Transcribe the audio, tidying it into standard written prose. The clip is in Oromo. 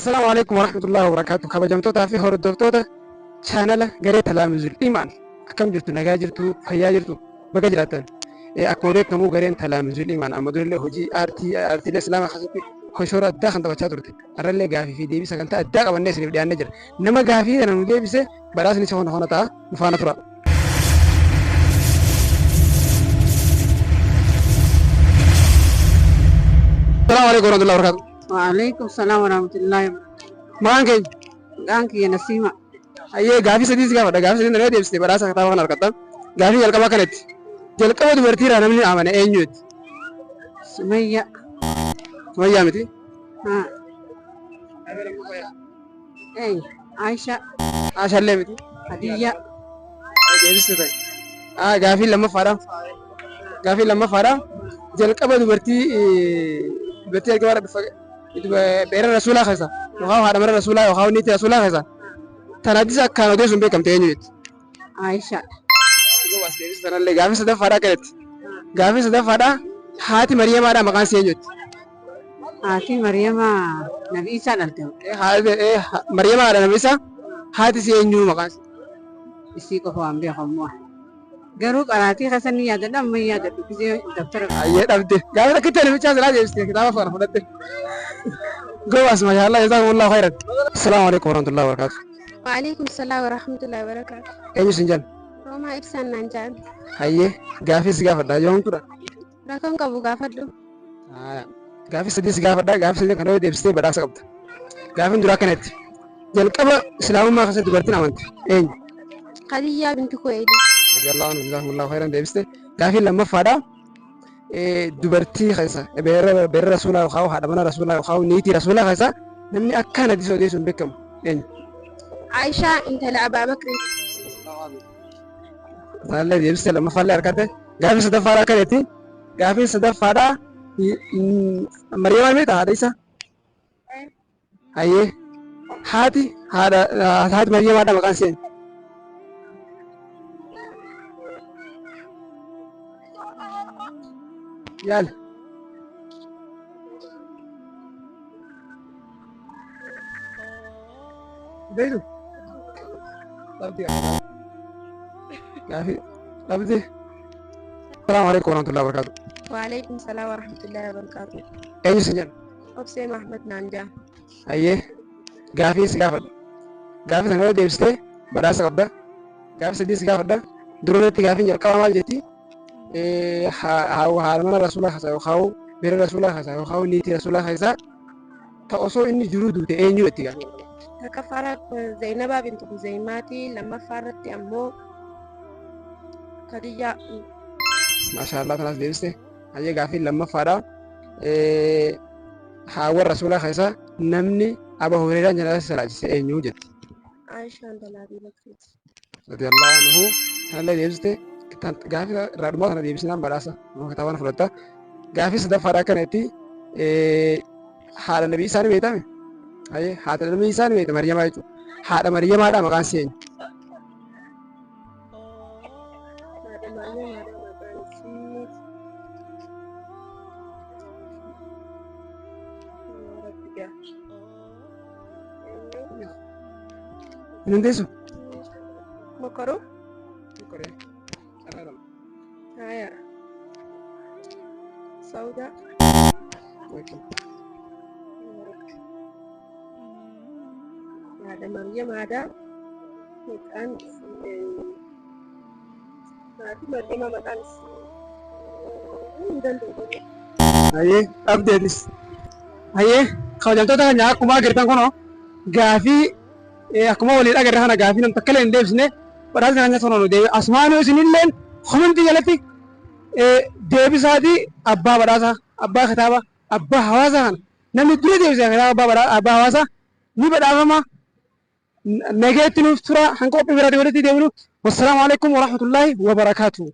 Assalaamu alaikum warahmatullahi wabarakatuh. Kabajamtootaa fi hordoftoota chaanala garee Talaamizul Imaan, akkam jirtu? Nagaa jirtu? Fayyaa jirtu? Baga jiraattan. Akkuma beekamu gareen Talaamizul Imaan amma durillee hojii aartii, aartiilee islaamaa keessatti shoora addaa kan taphachaa turte. Har'allee gaafii fi deebii sagantaa addaa qabannee isiniif dhiyaannee jira. Nama gaafii kana nu deebise badhaasni isa hona hona ta'a. Nu faana tura. Assalaamu alaikum warahmatullahi wabarakatuh. Waalaikum salam warahmatullahi wabarakatuh. Maqaan keenya? Maqaan kiyya Nasiima. Hayyee, gaafii sadii si gaafadha. Gaafii sadii nama deebiste badhaasa kitaaba kana argatta. Gaafii jalqabaa kanatti. Jalqaba dubartiirraa namni amane eenyuuti? Sumayya. Sumayyaa miti. Haa. Eenyu? Aisha. Aashaallee miti. Hadiyya. Deebiste ta'e. Gaafii lammaffaadha. Gaafii lammaffaadha. Jalqaba dubartii jalqaba beera rasuulaa keessa yookaan haadha mana rasuulaa yookaan niitii rasuulaa keessa tan hadiisa akkaan odeessuun beekamte eenyuuti? Aisha. As deebiste sanallee. Gaafii sadaffaadha kanatti. Gaafii sadaffaadha. Haati Mariyamaadha maqaan ishee eenyuuti? Haati Mariyama Nabi Isaa dhalte. Mariyama haadha Nabi Isaa, haati ishee eenyu maqaan ishee? Isii qofa waan beeku ammoo. Garuu qaraatii keessa ni yaadadha, amma hin yaadadhu gisee dabtara. Ayyee, dhabde. Gaafii takkitti namichaa silaa deebiste kitaaba kana fudhatte. Gobaas, maashaallah, jazakumullahu khairan. Assalaamu alaikum warahmatullahi wabarakatuh. Waalaikum salaam warahmatullahi wabarakatuh. Eenyu sin jedhan? Roomaa Ibsaan naan jedhan. Hayyee, gaafii si gaafadha yoomtudha? Rakkoon qabu, gaafadhu. Gaafii sadii si gaafadha. Gaafii sadii kana yoo deebistee badhaasa qabda. Gaafiin duraa kanatti. Jalqaba islaamummaa keessatti dubartiin amante eenyu? Khadijaa binti Khuwaylid. Radiyallahu anhu, jazakumullahu khairan, deebiste. Gaafiin lammaffaadha. Dubartii keessa beera rasuulaa yookaan haadha mana rasuulaa yookaan niitii rasuulaa keessa namni akkaan hadiisa odeessuun beekamu eenyu? Aishaa intala Abaa Bakrii. Isaallee deebiste, lammaffaallee harkatte. Gaafii sadaffaadha akkanatti. Gaafii sadaffaadha. Mariyamaa meeqa haadha isaa? Hayyee. Haati haadha haati Mariyamaadha maqaan ishee? Yaali. Beektu? Dhabdi. Gaafii dhabdi. Assalaamu alaikum warahmatullahi wabarakatuh. Waalaikum salaam warahmatullahi wabarakatuh. Eenyu sin jedhu? Obsee Mahmad naan jedhan. Hayyee, gaafii si gaafadha. Gaafii sana yoo deebistee badhaasa qabda. Gaafii sadii si gaafadha. Duratti gaafiin jalqabaa maal jetti? Haadha mana rasuulaa keessaa yookaan bira rasuulaa keessaa yookaan niitii rasuulaa keessaa ta osoo inni jiruu duute eenyu jetti gaafii. Takkaffaa irratti Zainabaa bintu Khuzaymaati. Lammaffaa irratti ammoo Khadijaa. Maashaallah, tanaas deebiste. Hayyee, gaafiin lammaffaadha. Haawwan rasuulaa keessaa namni Aba Hureeraan janaasa salaachise eenyu jetti? Aishaa intala Abii Bakriiti. Radiyallahu anhu, kanallee deebiste. Gaafii irraa dhumaa kana deebisnaan badhaasa kitaabaan fudhatta. Gaafii sadaffaadha akkanatti. Haadha nabii isaa ni beektame? Hayyee, haadha nabii isaa ni beekta, Mariyamaa jechuudha. Haadha Mariyamaadha maqaan ishee eenyu? Haadha Mariyamaadha maqaan isii. Yaa Rabbi gaa. Hin dandeessu? Mokoruu? Haya. Saudaa. Haadha Mariyamaadha. Maqaan isii haati Mariyamaa maqaan isii hin danda'u. Hayyee, dhabdeetis. Hayyee, kabajamtoota keenya, akkuma agartan kunoo gaafii akkuma waliin agarre kana gaafii nam takka illee hin deebisne. Badhaasni keenya sonoo nu deebi. Asumaanuu isinilleen komentii jalatti deebisaatii abbaa badhaasa, abbaa kitaaba, abbaa hawaasaa kana namni dura deebise kitaaba abbaa badhaa abbaa hawaasaa ni badhaafama. Nageetti nuuf tura, hanga qophii biraatti walitti deebinu. Wassalaamu alaikum warahmatullaahi wabarakaatuh.